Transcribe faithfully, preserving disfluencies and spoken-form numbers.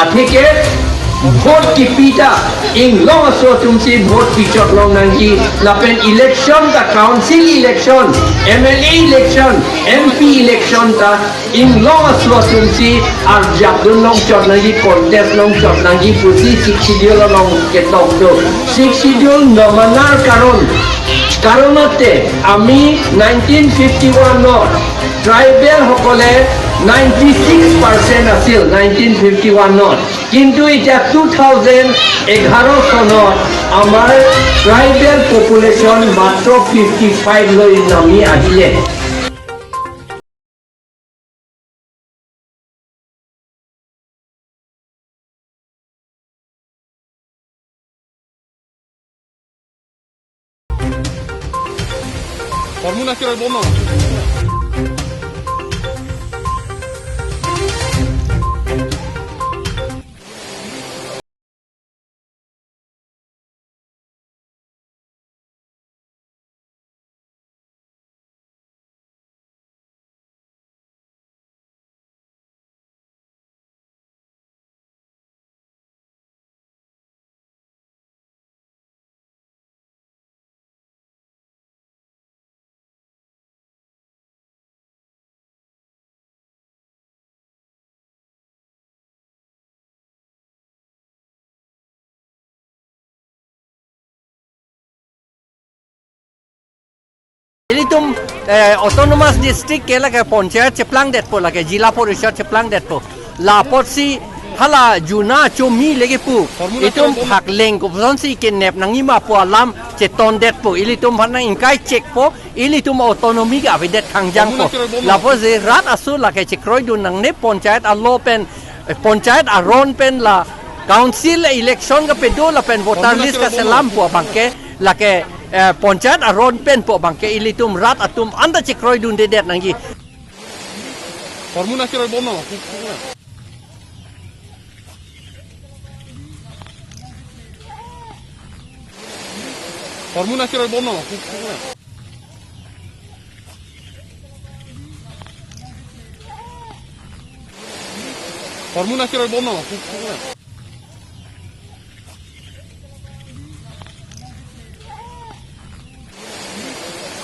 Atheke vote kipi ta inglong aso atumsi vote pichot long nangji, lapen election ta, council election, M L A election, M P election ta inglong aso atumsi arjap dun long chot nangji, contest long chot nangji pusi Sixth Schedule along ketok do. Sixth Schedule নমানাৰ কাৰণ, কাৰণ অতে আমি nineteen fifty ওৱানত ট্ৰাইবেল সকলে ninety six percent আছিল nineteen fifty ওৱানত, কিন্তু এতিয়া টু থাউজেণ্ড এঘাৰ চনত আমাৰ ট্ৰাইবেল পপুলেশ্যন মাত্ৰ ফিফটি ফাইভ লৈ নামি আহিলে। Hormona kiroi bono. Ilitum, eh, autonomous district ke lake panchayat cheplangdetpo, lake jila porishad cheplangdetpo. Lapotsi hala juna chomi leke pu. Itum phakleng kopuson si kenep nangji ma pu alam chetondetpo. Ilitum aphan nang ingkai chekpo. Ilitum autonomy ke avedet kangjangpo. Lapusi rat aso lake chekroidun nangne panchayat alo pen, eh, panchayat aron pen la council election kepedo lapen voter list keselam pu abangke lake, eh, panchayat aron pen pu abangke ilitum rat atum anta chekroidundedet nangji. Hormona kiroi bono. Hormona kiroi bono. Hormona kiroi bono.